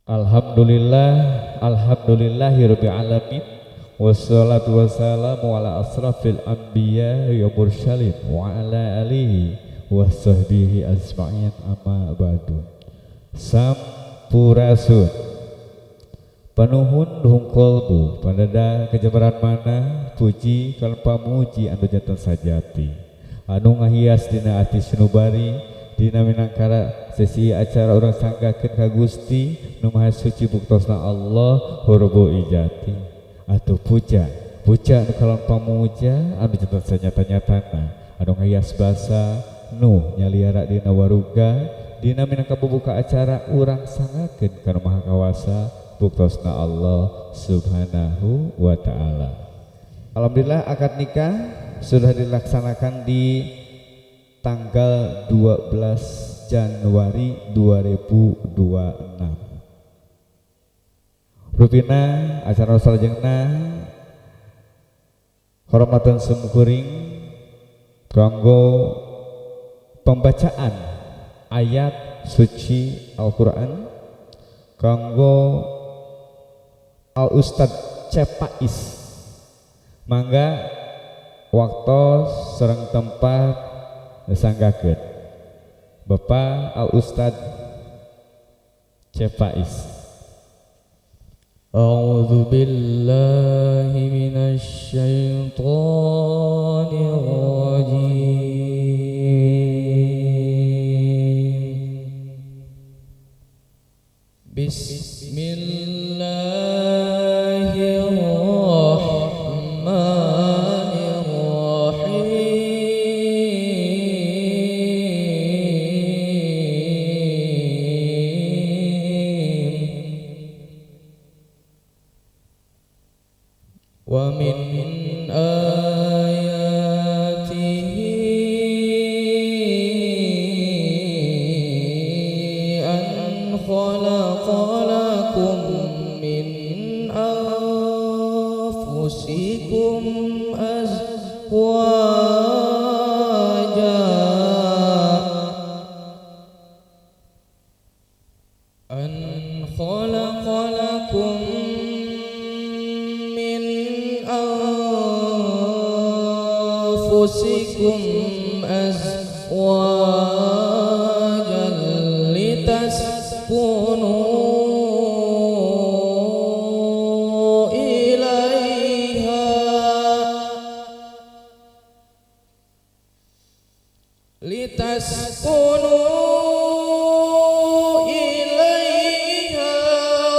Alhamdulillah, alhamdulillahirabbil alamin. Wassalatu wassalamu ala asrafil anbiya wa mursalin wa ala alihi wa sahbihi ajma'in, amma ba'du. Sampurasun. Panuhun luhung kolbu panada kejabaran mana puji kalau pamuji anu janten sajati anu ngahias dina ati sinubari dina minangkara sesi acara urang sanggakeun ka Gusti nu Maha Suci buktosna Allah hurbu ijati atuh puja puja anu kalon pamuja anu janten sanyata-nyatana anu ngahias basa nu nyaliara dina waruga dina minangka bubuka acara urang sanggakeun ka Nu Maha Kawasa buktosna Allah Subhanahu wa ta'ala. Alhamdulillah akad nikah sudah dilaksanakan di tanggal 12 Januari 2026. Rupina acara salajengna hormatan simkuring kanggo pembacaan ayat suci Al-Qur'an kanggo Al Ustad Cepais. Mangga waktu sareng tempat disanggakeun. Bapak Al Ustad Cepais. A'udzu billahi minasy syaithanir rajim. Bismillahirrahmanirrahim. Wa min ayatihi an khalaqa lakum min anfusikum azwaja an khalaqa lakum min anfusikum azwajan litaskunu ilaiha litaskunu ilaiha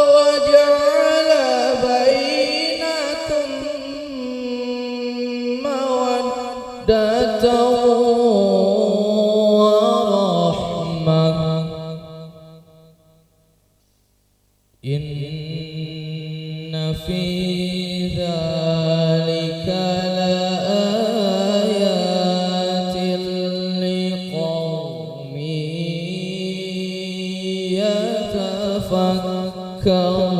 wa ja'ala bainakum mawaddatan wa rahmah. Inna fi dzalika laayatin liqaumin yatafakkarun.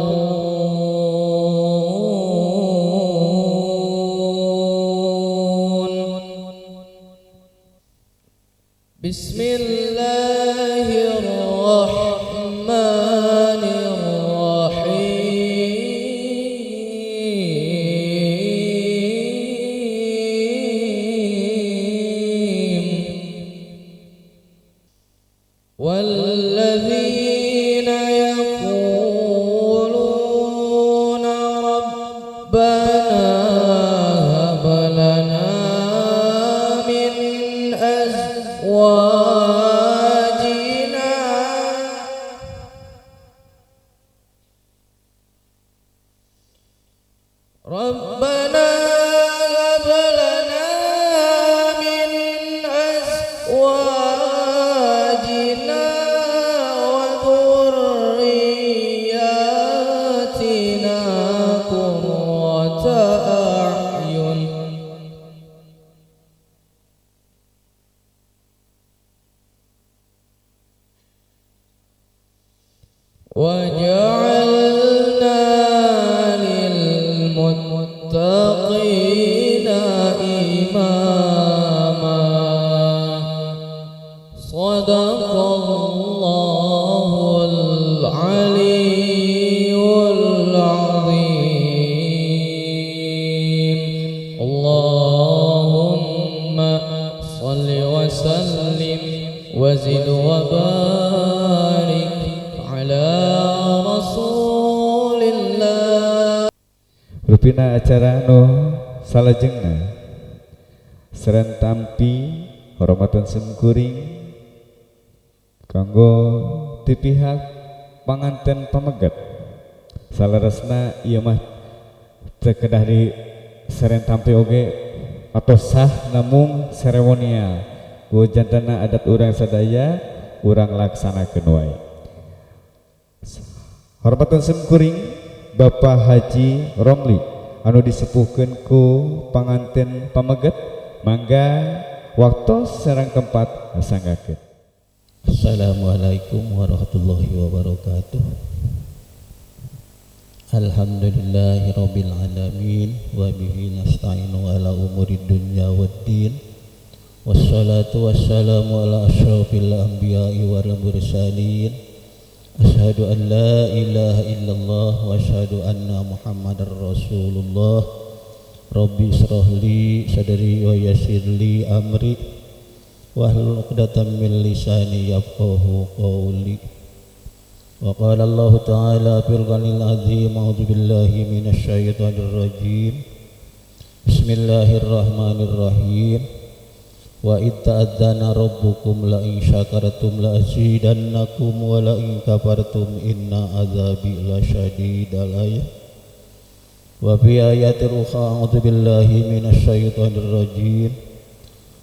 Bismillahirrahmanirrahim. Walladzina yaquluna rabbana hab lana min azwajina rabbana hab lana min azwajina wa dzurriyyatina qurrata a'yun waj'alna lilmuttaqina imama. Sadaqallahul aliyyul Rupina acara nu salajengna seren tampi hormatan simkuring kanggo ti pihak panganten pameget. Saleresna ieu mah teu kedah di seren tampi oge atau sah namung seremonial. Ku jantana adat urang sadaya urang laksanakeun wae. Hormatan simkuring Bapak Haji Romli anu disepuhkeun ku panganten pameget, mangga waktu sareng tempat sanggakeun. Assalamualaikum warahmatullahi wabarakatuh. Alhamdulillahirabbil alamin wa bihi nasta'inu ala umurid dunya waddin. Wassalatu wassalamu ala asyrafil anbiya'i wal mursalin. Asyhadu an la ilaha illallah wa asyhadu anna Muhammadar Rasulullah. Rabbi israh li sadri wa yassir li amri wahlul 'uqdatam min lisani yafqahu qawli. Wa qala Allah ta'ala fil Qur'anil azim, a'udzu billahi minasy syaithanir rajim. Bismillahirrahmanirrahim. Wa id ta'adzana rabbukum la in syakartum la azidannakum wa la in kafartum inna azabi lasyadid. Al-ayah. Wa fi ayatin ukhra, a'udzu billahi minasy syaithanir rajim.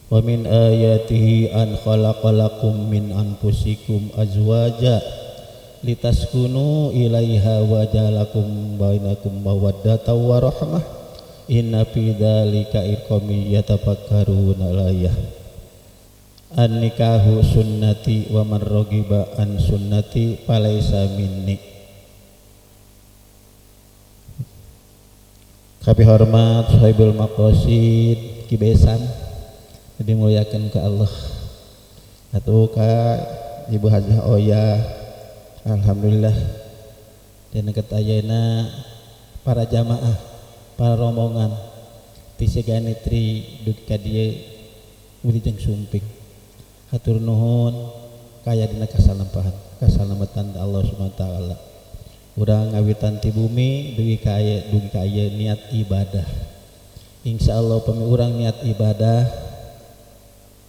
Wa min ayatihi an khalaqalakum min anfusikum azwaja litaskunu ilaiha wa ja'alakum bainakum mawaddatan wa rahmah. Inna fi dzalika liqaumin yatafakkaruna. Al-ayah. An-nikahu sunnati wa man raghiba an sunnati falaisa minni. Kapi hormat Sahibul Maqasid Kibesan dimuliakan ke Allah atau ka Ibu Hajah Oya. Alhamdulillah dina ketayana para jamaah, para rombongan ti Siganitri dugi ka dieu wilujeng sumping. Hatur nuhun kaya dina kasalampahan, kasalamatan Allah Subhanahu wa taala. Urang ngawitan ti bumi dugi ka aya niat ibadah. Insyaallah pami urang niat ibadah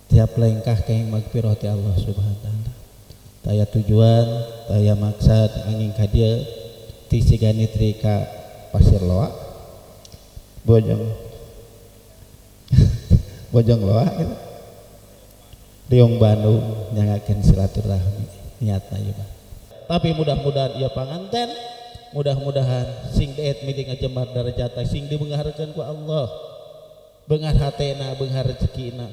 tiap lengkah kenging magfirah ti Allah Subhanahu wa taala. Taya tujuan, taya maksad angin ka dieu ti Siganitri ka Pasir Loa. Bojong Bojong Loa gitu. Riung Bandung nyangakeun silaturahmi niatna ieu mah. Tapi mudah-mudahan ieu panganten, mudah-mudahan sing deet milik ngajembar darajatna sing dibeungharkeun ku Allah. Beunghar hatena, beunghar rezekina.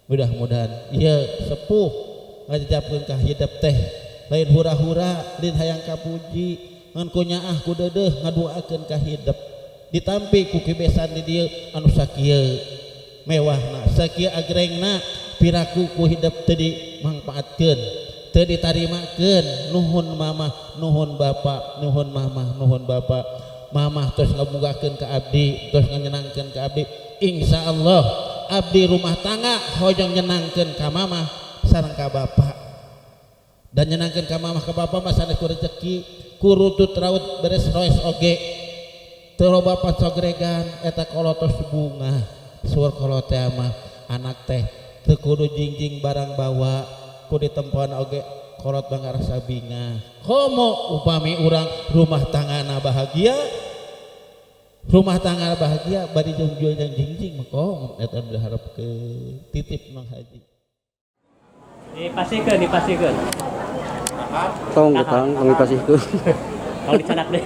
Mudah-mudahan ieu sepuh ngajajabkeun ka hidep teh lain hura-hura, lain hayang kapuji, ngan ku nyaah ku deudeuh ngaduakeun ka hidep. Ditampi ku kibesan di dieu anu sakieu mewahna, sakieu agrengna, piraku ku hidep teu dimangpaatkeun, teu ditarimakeun. Nuhun mamah, nuhun bapak, nuhun mamah, nuhun bapak. Mamah terus ngamugakeun ka abdi, terus nganyenangkeun ka abdi. Insyaallah abdi rumah tangga hoyong nyenangkeun ka mamah sareng ka bapak. Dan nyenangkeun ka mamah ka bapak mah sanes ku rezeki, ku rutut raut beres roes oge. Teu loba pancogregan eta kolotos bunga. Suur kolot teh mah anak teh teu kudu jingjing barang bawa, ku ditempoan oge kolot mah ngarasa bingah. Komo upami urang rumah tanggana bahagia, rumah tangga bahagia bari jeung jual jeung jingjing mah komo eta diharepkeun titip Mang Haji. Dipasihkeun, dipasihkeun. Tong tong tong dipasihkeun. Kalau dicanak deh.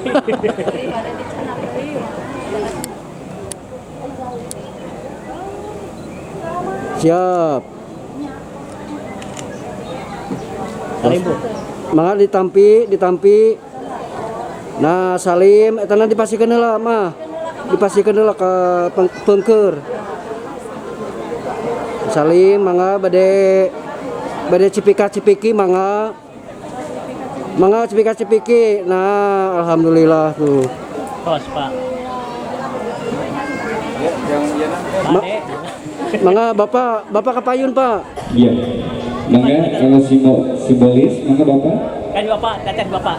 Siap. Mangga ditampi, ditampi. Nah, Salim eta nanti dipasihkeun heula mah. Dipasihkeun heula ka pengker. Salim mangga bade bade cipika-cipiki mangga. Mangga cipika-cipiki. Nah, alhamdulillah tuh. Tos, Pak. Mangga Bapak, Bapak kapayun, Pak. Iya. Mangga kalau simbolis, mangga Bapak. Kan Bapak, cacat Bapak.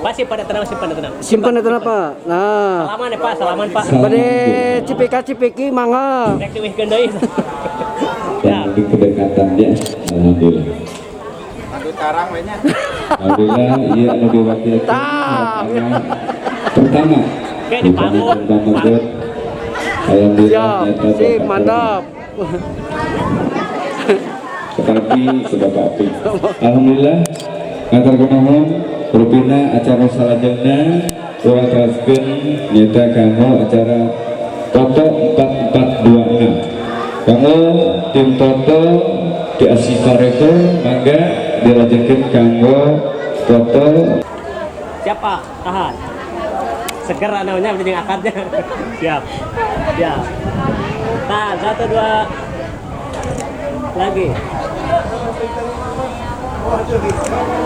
Pak simpan tenang, simpan tenang. Simpan tenang Pak. Nah. Salaman ya Pak, salaman Pak. Bade cipika-cipiki mangga. Rek diwihkeun deui. Dan di kedekatannya, alhamdulillah. Aduh tarang we nya. Alhamdulillah ieu anu diwakilkeun. Pertama. Alhamdulillah. Siap, mantap. Tetapi sudah papi. Alhamdulillah ngantar kunuhun rupina acara salajengna urang teraskeun nyaeta kanggo acara Toto 4426. Kanggo tim Toto di Asifareko mangga dilajengkeun kanggo foto. Siapa? Tahan. Segera namanya menjadi akadnya. Siap. Siap. Tahan, 1 2 lagi.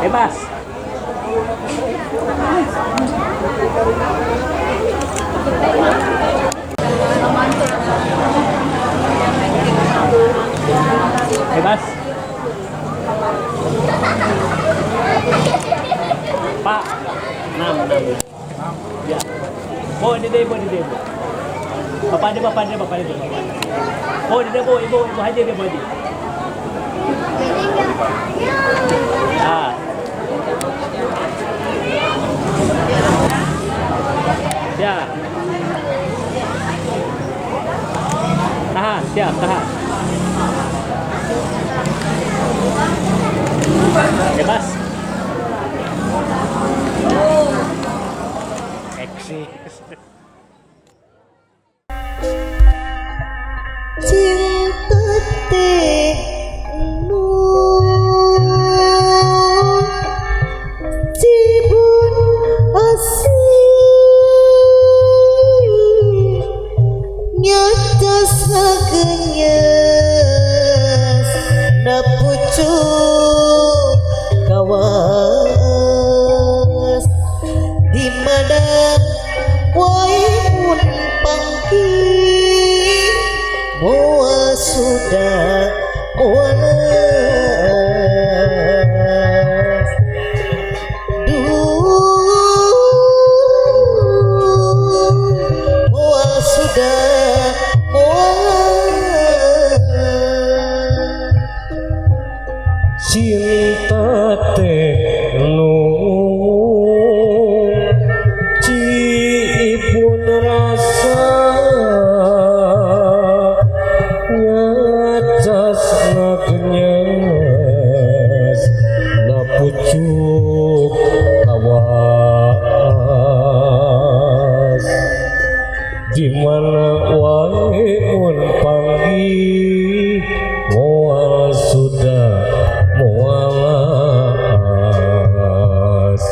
Bebas. Bebas. Pak, 6 6. Ya. Bu, ini deh, bu, ini deh, bu. Bapak deh, bapak deh, bapak deh, bapak. Bu, ini deh, bu, ibu, ibu haji deh, bu haji. Ah. Siap. Tahan, siap, tahan. Bebas. Eksis. Cinta teh nur cibun asih nyata sagenyes na pucuk kawas di mana wae mun panggih moal sudah moal duh moal sudah moal cinta teh nu cipun rasa nyacas ngagenyes na pucuk kawas di mana wae mun panggih moal sudah moal as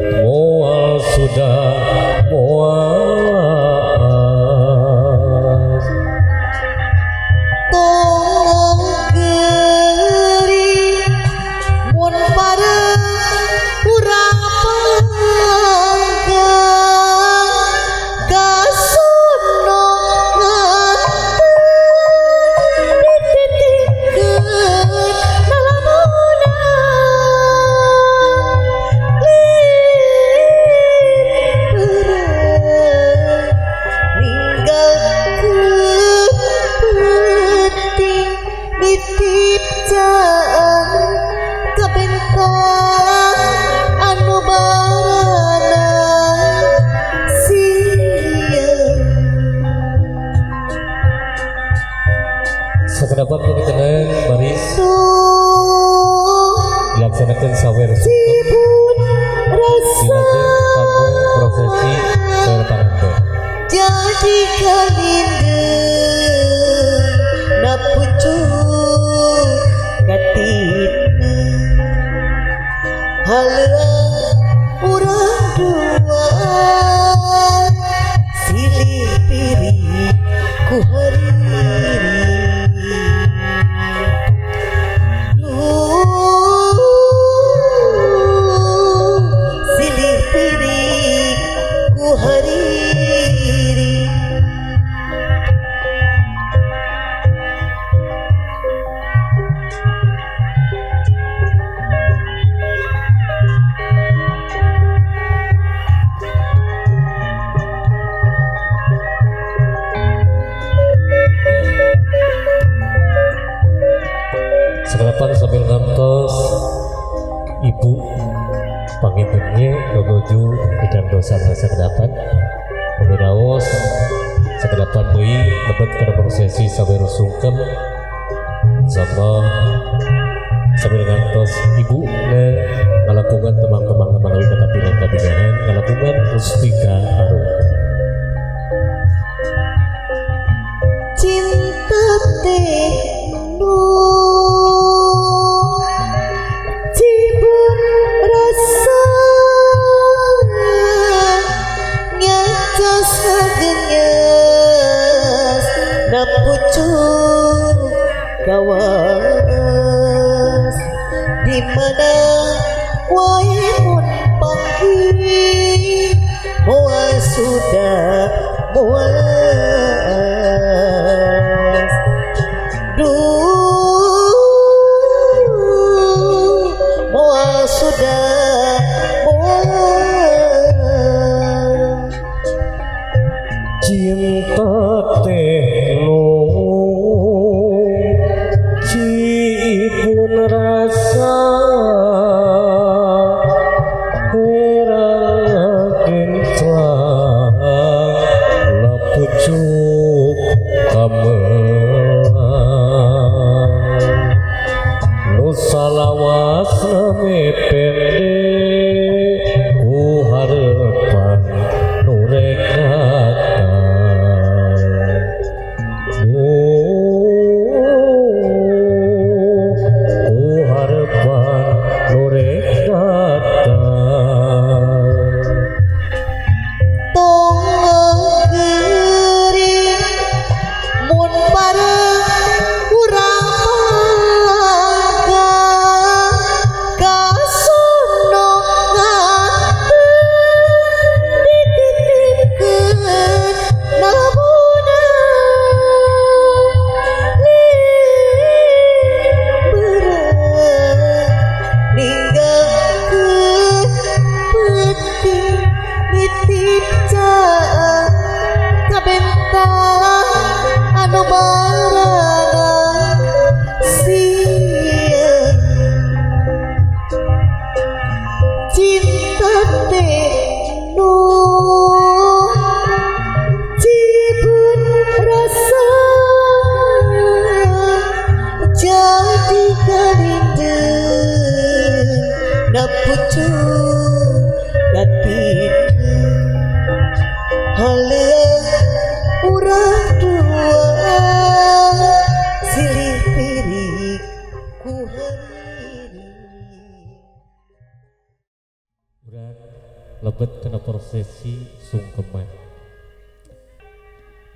moal sudah moal as tong geuring mun bareng urang panggang kasono nganten dititikeun lalamunan lir ninggalkeun peuting nitip caang ka bentang anu barana siang. Sakedap pangitengan baris dilaksanakan sawer sungkem Cibun rasa dilajeng kanggo prosesi sawer panganten. Jadi kalindeng na pucuk katina haleuang urang duaan silih pirih ku hariri. Duh, silih pirih ku hariri. Sekelapan sambil ngantos ibu pangintennya menuju bidang dosa sekedapan pemiraos sekedapan deui lebet kana prosesi sambil sungkem sama sambil ngantos ibu na ngalakukan temang-temang melalui ketapilan kabingahan ngalakukan mustika arum. Cinta teh nu cibun rasa nyacas hagenyas na pucuk kawas di mana wae mun panggih moal sudah moal duh moal sudah moal. Cinta teh nu cibun rasa herang gencang lapucuk kamelang nu salawasna mepende ku harepan nu rek datang ku harepan nu rek datang. Tong geuring mun bareng urang pangga kasono nganten dititipkeun nabuna beurang ninggalkeun penting nitip caang kabentang anu barana sia. Cinta teh nu cibun rasa jadi kalindeng na pucuk katindeng haleuang urang dua silih pirik ku hariri. Urang lebet kana prosesi sungkeman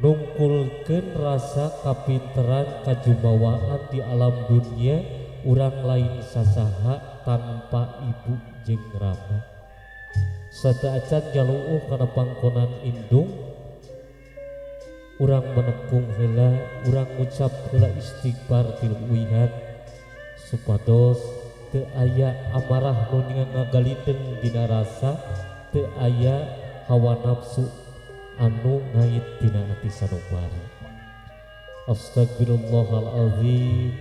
nungkulkeun rasa kapinteran kajumawaan di alam dunia urang lain sasaha tanpa ibu jeung rama. Sateuacan jaluuh kana pangkonan indung urang menekung heula, urang ngucap heula istighfar tilu uihan supados teu aya amarah nu ngagalindeng dina rasa, teu aya hawa nafsu anu ngait dina ati sanubari. Astagfirullahalazim,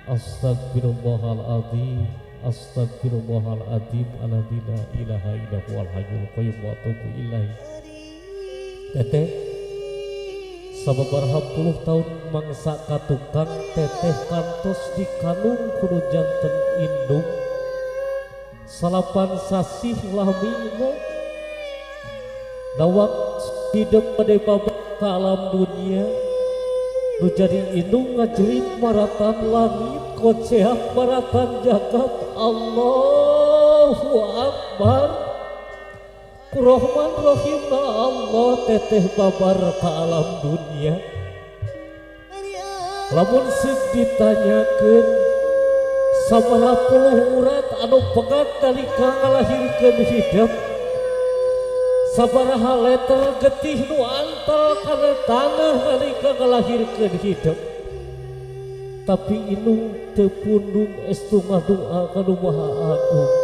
astagfirullahalazim, astagfirullahalazim alladzi la ilaha illa huwal hayyul qayyum wa atubu ilaih. Teteh sababaraha puluh tahun mangsa ka tukang teteh kantos dikanung kudu janten indung 9 sasih lamina dawak hidup pada babak ke alam dunia nu jadi indung ngajerit maratan langit koceak maratan jagat. Allahu Akbar Rahman Rahim Allah teteh babar ke alam dunia. Lamun seuk ditanyakeun sabaraha puluh urat anu pegat nalika ngalahirkeun hidup, sabaraha leter getih nu antal kana tanah nalika ngalahirkeun hidup, tapi indung teu pundung estu ngadua ka Nu Maha Agung.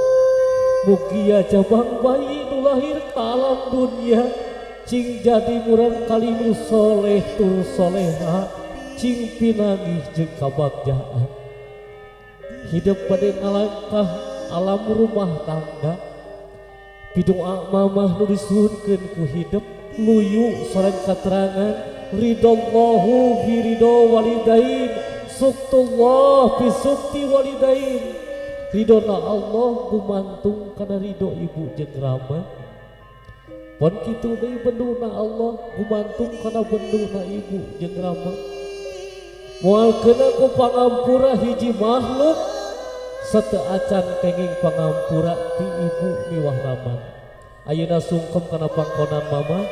Mugia jabang bayi nu lahir ke alam dunia cing jadi murang kali nu soleh tur soleha cing pinangih jeung kabagjaan. Hidup bade ngalangkah alam rumah tangga. Pidoa mamah nu disuhunkeun ku hidup luyu sareng katerangan ridallahu fi ridho walidain suktullah fi sukti walidain. Ridona Allah gumantung kana ridho ibu jeung rama. Pon kitu deui benduna Allah gumantung kana benduna ibu jeung rama. Moal keuna ku pangampura hiji makhluk sateu acan kenging pangampura ti ibu miwah rama. Ayeuna sungkem kana pangkonan mama,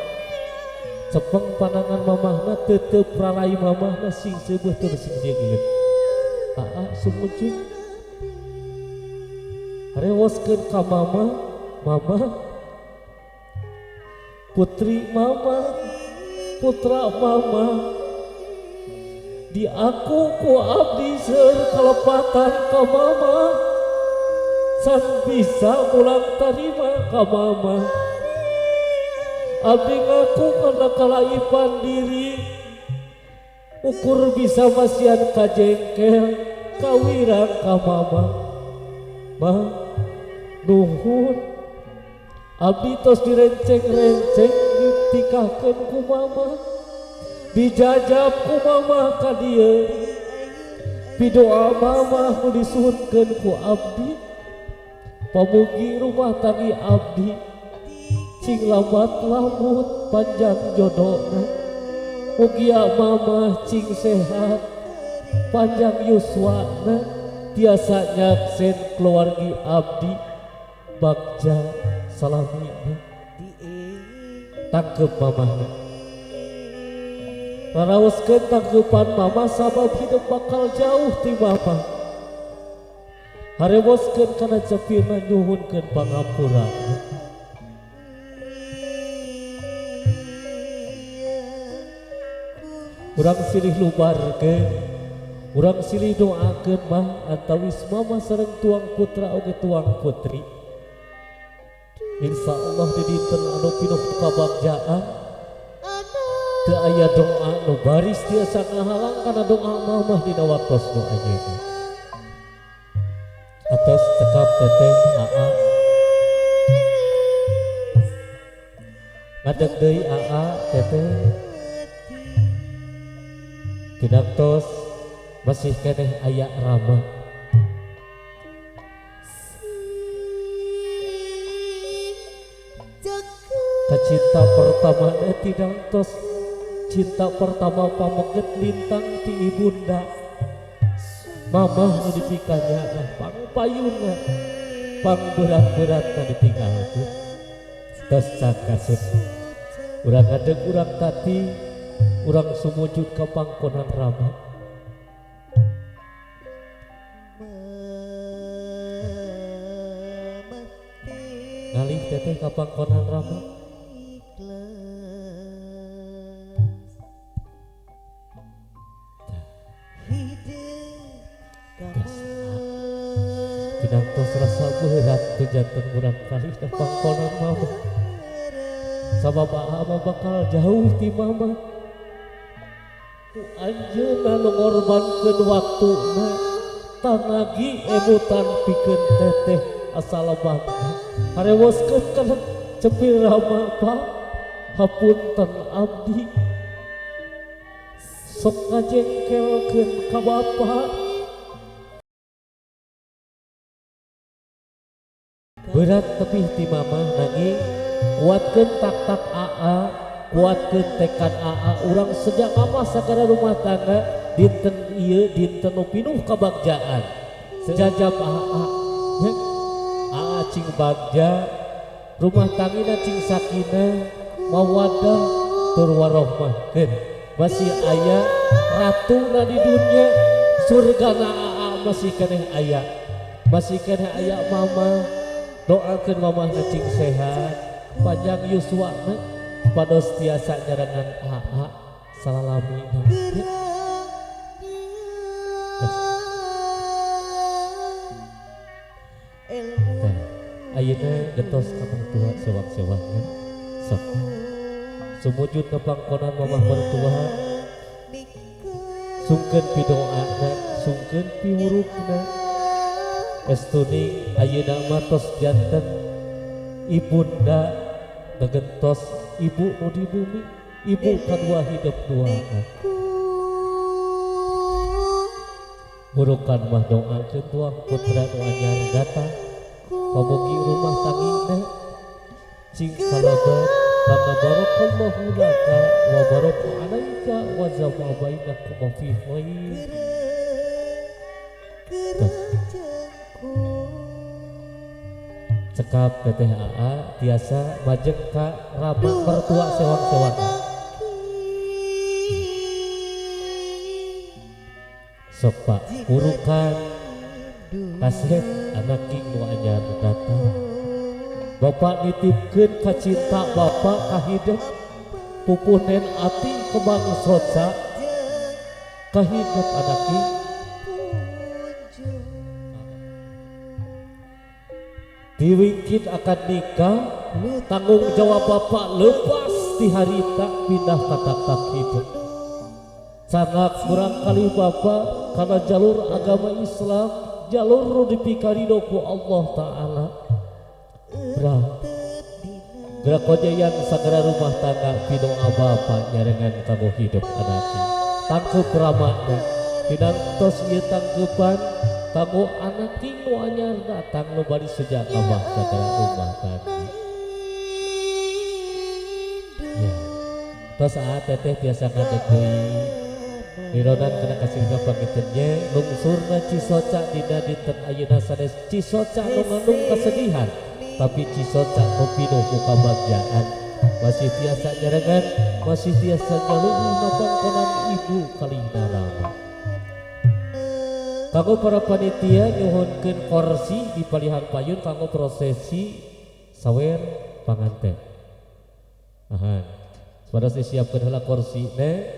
cepeng panangan mamahna tetep pralai mamahna sing seubeuh tur sing sieun. Aa sumujud rewoskeun ka mama, mama putri mama, putra mama diaku ku abdi seur kalepatan ka mama, can bisa pulang tarima ka mama. Abdi ngaku kana kalaipan diri, ukur bisa masian ka jengkel kawirang ka mama. Ma nuhun abdi tos direnceng-renceng ditikahkeun ku mama, dijajab ku mama ka dieu. Pidoa mama nu disuhunkeun ku abdi, pamugi rumah tanggi abdi cing lambat lamut panjang jodona. Mugia mama cing sehat panjang yuswana, tiasa nyaksen keluargi abdi bagja salamina. Tangkep mamahna, raraoskeun tangkepan mama sabab hidup bakal jauh ti mama. Harewoskeun kana cepirna nyuhunkeun pangampura. Urang silih lubarkeun, urang silih doakeun mah antawis mama sareng tuang putra oge tuang putri. Insya Allah di dinten anu pinuh kabagjaan teu aya doa nu baris tiasa ngahalang kana doa mamah dina waktos nu ayeuna. Atos cekap teteh aa ngadeg deui aa teteh tidak tos masih keneh aya rama. Kacinta pertama tidak tos cinta pertama pameget lintang ti ibunda. Mamah nu dipikanya pang payuna pang berat-beratna ditinggalkeun. Tos cakasep urang ngadeg urang tati urang sumujud ka pangkonan rama. Ngalih teteh ka pangkonan rama. Tidak tos rasa berat teu janten urang kalih ka pangkonan mama. Sabab aa mah bakal jauh ti mama. Ku anjeunna nu ngorbankeun waktuna tanagi emutan pikeun teteh asal bangga. Harewoskeun kana cepil rama pa hapunten abdi sok ngajengkelkeun ka bapa. Berat tebih ti mama nanging kuatkeun tak-tak aa, kuatkeun tekad aa. Urang sejak mama sagara rumah tangga dinten ieu dinten nu pinuh kabagjaan. Jajab aa nya aa cing bagja, rumah tangina cing sakinah mawaddah tur warohmah. Keun masih aya ratuna di dunia, surgana aa masih keneh aya, masih keneh aya mama. Doakeun mamahna cing sehat panjang yuswana pados tiasa nyarengan aa salalamina. Ayeuna getos ka mertua sewak-sewakna sok sumujud ka pangkonan mamah mertua, sungkeun pidoana, sungkeun piwurukna. Estuning ayeuna mah tos janten ibunda gegentos ibu nu di bumi, ibu kadua hidup duaan. Burukan mah doakeun tuang putra nu anyar datang, pamugi rumah tangina cing kalebet karena barakallahu laka wa baraka alaika wa jama'a bainakum fi khair. Cekap teteh AA tiasa majeng ka rama mertua sewang-sewang. Sok Pak urukan kasep anak king nu anyar datang. Bapak nitipkeun ka cinta bapak ka hidup pupunen ati kembang soca ka hidup anak king. Diwingkit akan nikah, tanggung jawab bapak lepas di harita pindah ke tak hidup. Sangat kurang kali bapak karena jalur agama Islam, jalur dipikarido ku Allah Ta'ala. Gerak kojayan segera rumah tangga pidoa bapak nyarengan kanggo hidup anaki. Tangkep ramana, dinantos ieu tangkepan kanggo anak nu anyar datang nu bari sejak abah segera rumah tangga. Ya. Tos aa teteh tiasa ngadeg deui. Nironan kana kasirna pangitennya lungsurna Cisoca dina dinten ayeuna sanes Cisoca nu ngandung kesedihan, tapi Cisoca nu pinuh ku kabagjaan. Masih tiasa nyarengan, masih tiasa nyaluh napangkonan ibu kalihna rama. Kanggo para panitia nyuhunkeun korsi di palihan payun kanggo prosesi sawer panganten. Ahan. Sabados disiapkeun heula korsina.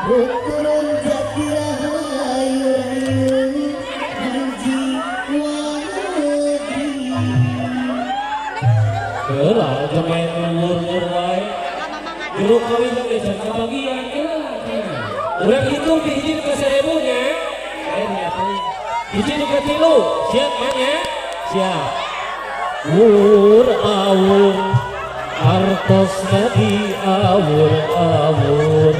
Ukuran jati rahayu haji wadi. Geura main ngulur-ngulur wae. Juru kawin ge can kabagian geura. Urang hitung di hiji ka 1000 nya. Hiji nu ka 3, siap man ya? Siap. Wur awur artos nabi awur awur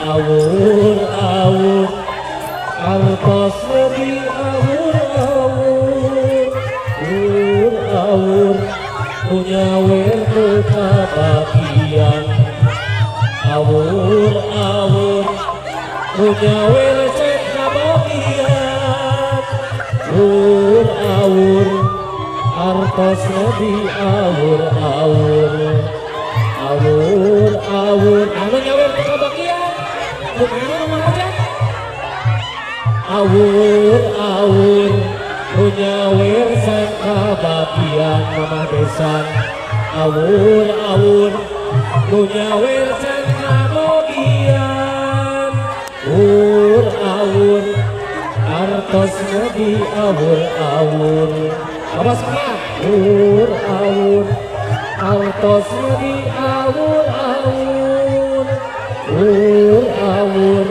awur awur artos nabi awur awur awur awur punyawer teu kabagian awur awur punyawer can kabagian awur awur artos nabi awur awur awur awur anu nyawer teu kabagian kumaha rumah aja awur awur punyawer can kabagian mamah besan awur awur punyawer can kabagian awur awur artos nabi awur awur awas kumaha awur awur artos nabi awur awur awur awur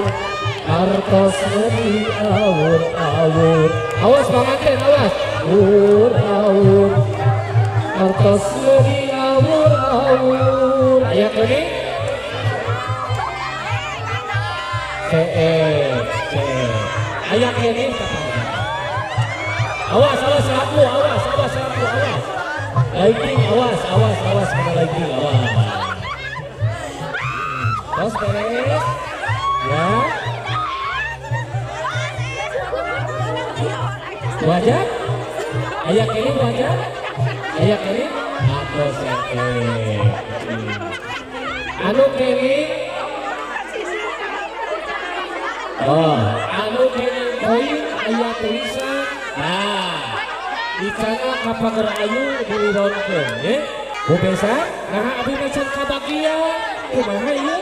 artos nabi awur awur awas panganten awas awur awur artos nabi awur awur aya kene aya kene awas awas lampu awas awas lampu awas lighting awas awas awas kena lighting awas terus beres ya wajah ayah kiri wajah ayah kiri atau seke anu kiri oh anu kiri koin ayah tulisan nah dicana kapager ayu dilironkeun ye Bu Besa nah abi mah can kabagian kumaha ieu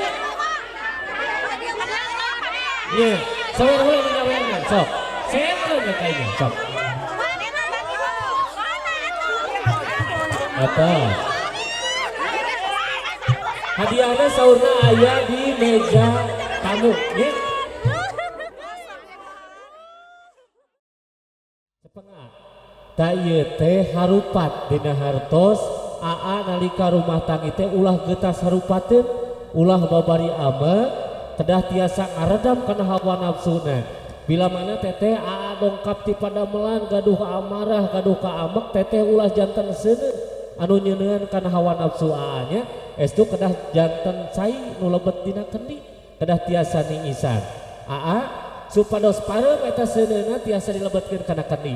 ye sawer heula nu nyawerna sok sekeun we kayaknya sok apa hadiahna saurna aya di meja tamu ye Ta ieu teh harupat dina hartos aa nalika rumah tangga teh ulah getas harupateun ulah babari ama kedah tiasa ngaredam kana hawa nafsuna bila mana teteh aa dongkap ti padamelan gaduh amarah gaduh kaamek teteh ulah janten seuneu anu nyeuneun kana hawa nafsu aa nya estu kedah janten cai nu lebet dina kendi kedah tiasa niisan aa supados pareum eta seuneuna tiasa dilebetkeun kana kendi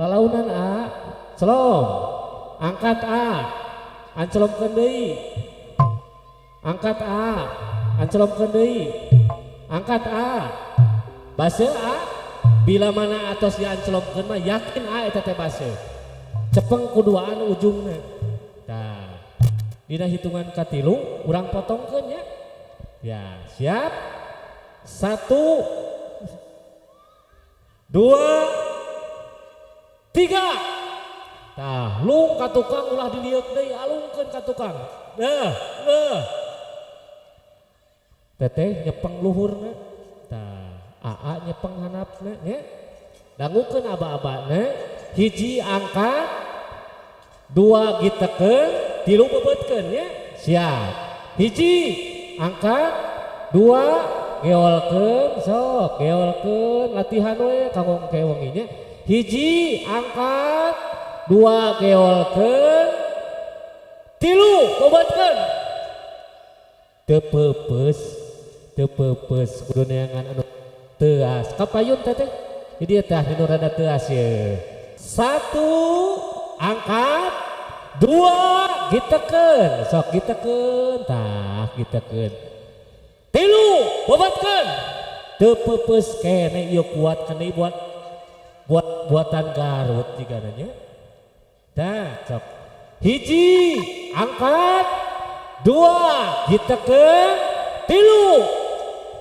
lalaunan a celom angkat a ancelomkeun deui angkat a ancelomkeun deui angkat a baseuh a bila mana atos diancelomkeun mah yakin a eta teh baseuh cepeng kuduaan ujungna tah dina hitungan katilu urang potongkeun ya ya siap 1 2 3 tah lung ka tukang ulah dilieuk deui alungkeun ka tukang nah nah teteh nyepeng luhurna tah aa nyepeng handapna nya dangukeun aba-abana hiji angkat 2 gitekeun 3 beubeutkeun nya siap hiji angkat 2 geolkeun sok geolkeun latihan we kanggo engke wengi nya hiji angkat 2 geolkeun 3 beubeutkeun teu peupeus teu peupeus kudu neangan anu teuas kapayun teteh di dieu tah nu rada teuas ye 1 angkat 2 gitekeun sok gitekeun tah gitekeun 3 beubeutkeun teu peupeus kene ieu kuat kene buat buatan Garut jika nanya dah cok hiji angkat 2 gitekeun 3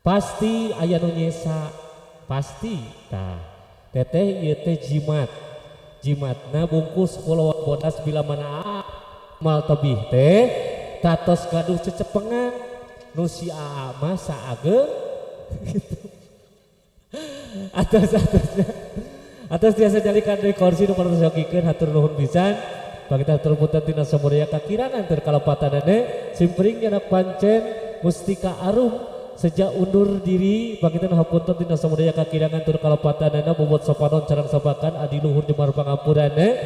Pasti aya nu nyesa, pasti. Tah, teteh ieu teh jimat. Jimatna bungkus kulawan bodas bila mana mal tebih teh tatos gaduh cecepengan nu si aa mah saageng gitu. Atas-atasnya atas tiasa jalikan deui kursi nu parantos yogikeun hatur nuhun pisan. Pagita hatur punten tina samudaya kakirangan tur kalepatanana simpring nyanak pancen Mustika Arum sejak undur diri bagitan hapunten tina samudaya kakirangan tur kalepatanana bobot sopanon carang sabakan adiluhur jemar pangapurana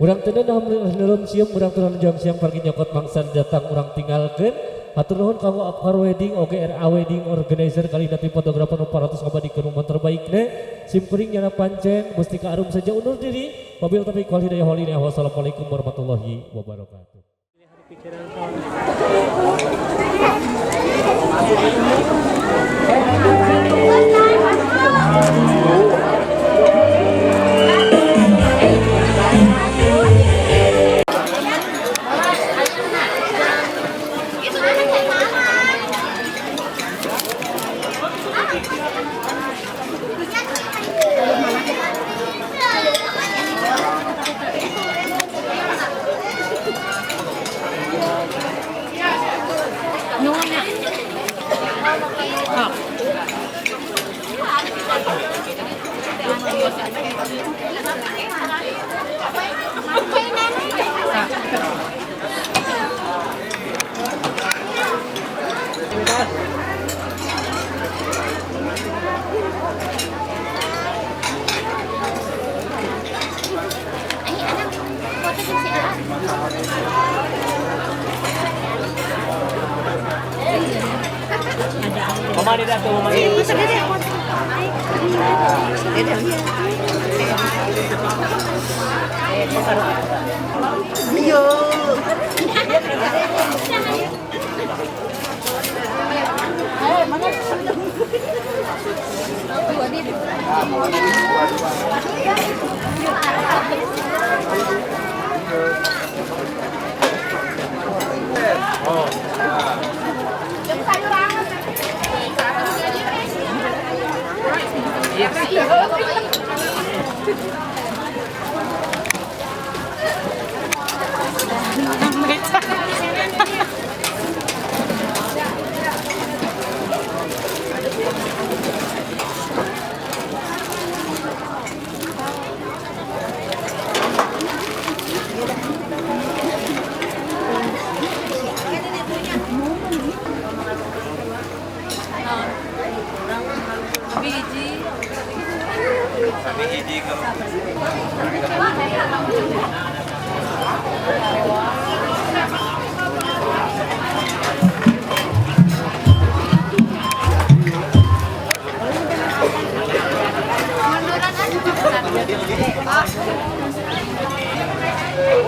urang teu neureum sieum urang teu jam siang pergi nyokot mangsa datang urang tinggalkeun hatur nuhun kanggo Apkar Wedding oge RA Wedding Organizer kali dati fotografer nu parantos ngabadikeun momen terbaikna simkuring nyana pancen Mustika Arum saja undur diri wabil taufiq wal hidayah wal inayah wassalamualaikum warahmatullahi wabarakatuh.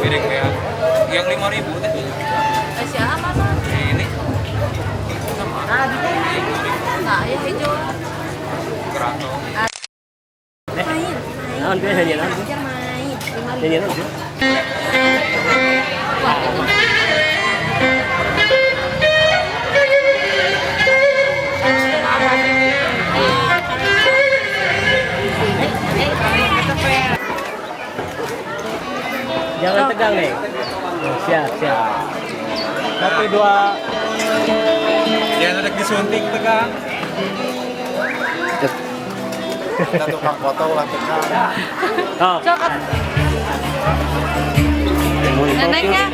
Piring ya, yang 5.000 teh. Siapa mana? Ini. Sama. Nah, ya hijau. Keratong. Main. Naon teh nyanyi naon? Main. Nyanyi naon? Jangan tegang nih. Siap, siap. 1, 2. Jangan ada disuntik tegang. Kita tukang foto lah tegang. Oh. Neneknya,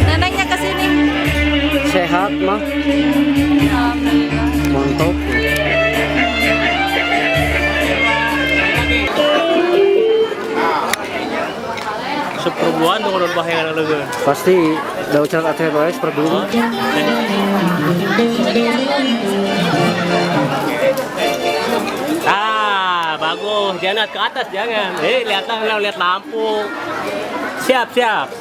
neneknya kesini. Sehat mah. Alhamdulillah. Mantap. Seperbuan tuh kalau bahaya leugeun. Pasti da ucaran ateh wae seperbuan. Ah, bagus. Jangan ke atas jangan. Lihatlah, lihat lampu. Siap, siap.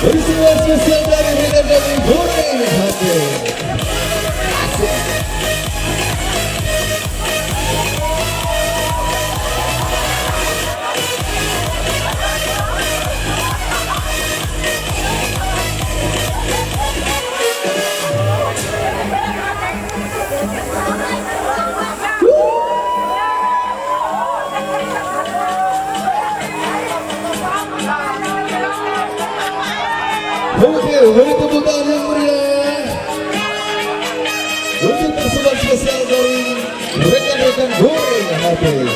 Peristiwa spesial dari rekan kami Goreng Hati. Asik. Oke, beri tepuk tangan yang meriah untuk persembahan spesial dari rekan-rekan Goreng Hati.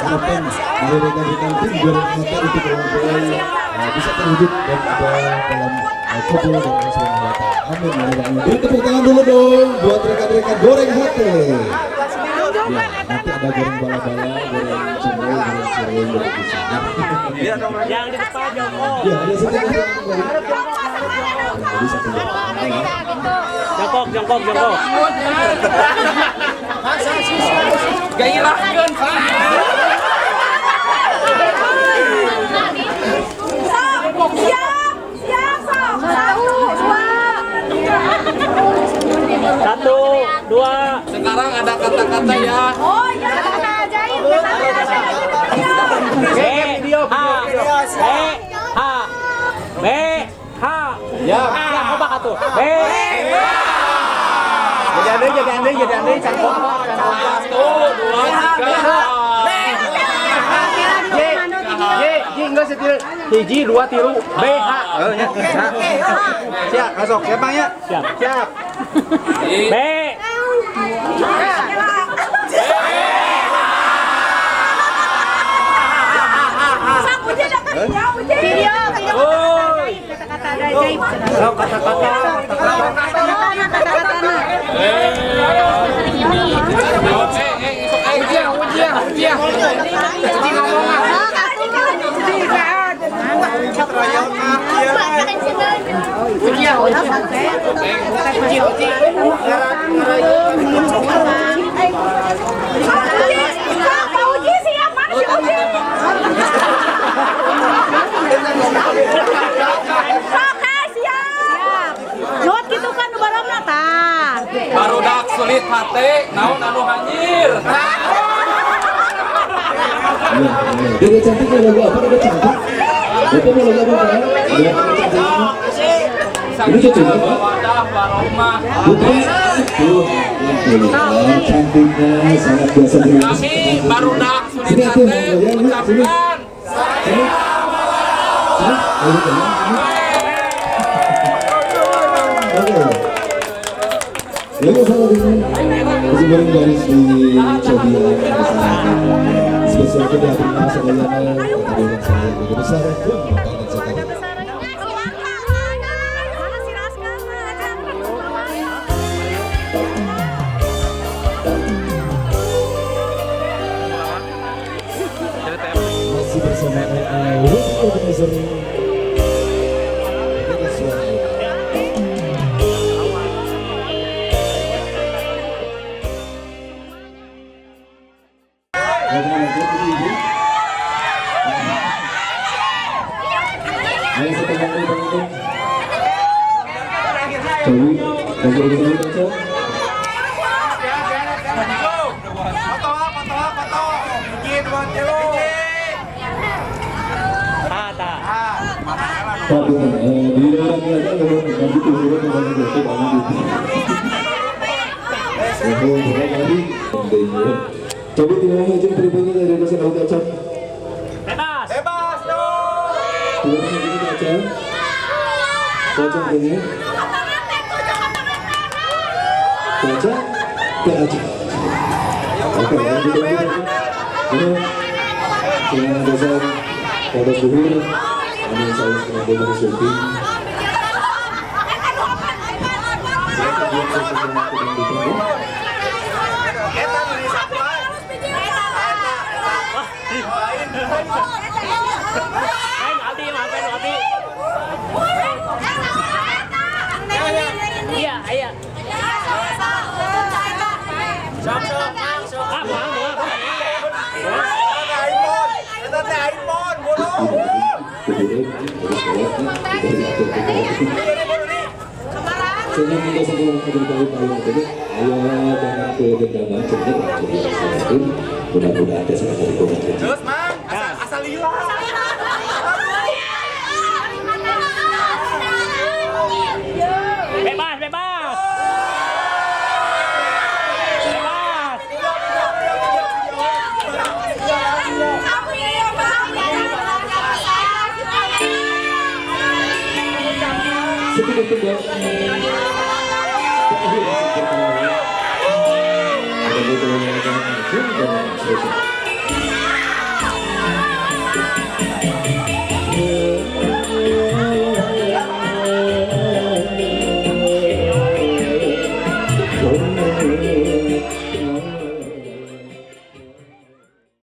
Harapan dari rekan-rekan tim Goreng Hati untuk mempelai bisa terwujud dan ada dalam kabul dan Allah Subhanahu wa Ta'ala. Amin ya rabbal alamin. Beri tepuk tangan dulu dong buat rekan-rekan Goreng Hati. Ya, nanti ada goreng bala-bala, goreng cendol, goreng cireng, goreng pisang. Yang di depan jongkok. Ya, ada satu lagi. Jadi satu lagi. Jongkok, jongkok, jongkok. Gairahkeun, Pak. Siap, siap, sok. 1, 2. 1, 2. Sekarang ada kata-kata ya. Oh iya, kata ajaib, kata ajaib. B H B H B H. Ya, kompak atuh. B. Jadi aneh, can kompak. 1, 2, 3. B. J, J enggak setil. Hiji, 2, 3, B H. Siap, masuk. Siap, Bang ya? Siap. Siap. B. Kata-kata ajaib. Kata-kata. Kata-kata. Barudak sulit hate, naon anu hanyir. Dede cantik mau lagu apa? Dede cantik. Bapak mau lagu apa, Pak? Ini cucunya, Pak. Putri. Tuh, cantiknya sangat biasa. Kami barudak sulit hate ucapkan. Sini. Oke. Lagu salah ini masih bareng garis di Cobian spesial kita terima sadayana kata saya lebih besar pun tangan sekali. Masih bersama wedding organizer dari Suara. Coba tidak izin pribadi dari dosen Auta Acan. Bebas. Bebas dong. Tidak izin Acan. Acan kayaknya. Acan, ke Acan. Oke, lanjut lagi. Ini dengan dosen Kodos Duhur, kami saya sebagai dari syuting. Abdi mah, abdi. Iya, iya. Sok sok sok. Ah, moal. iPhone, eta teh iPhone, bodoh. Terus mang, asal lila. Bebas, bebas. Bebas. Ada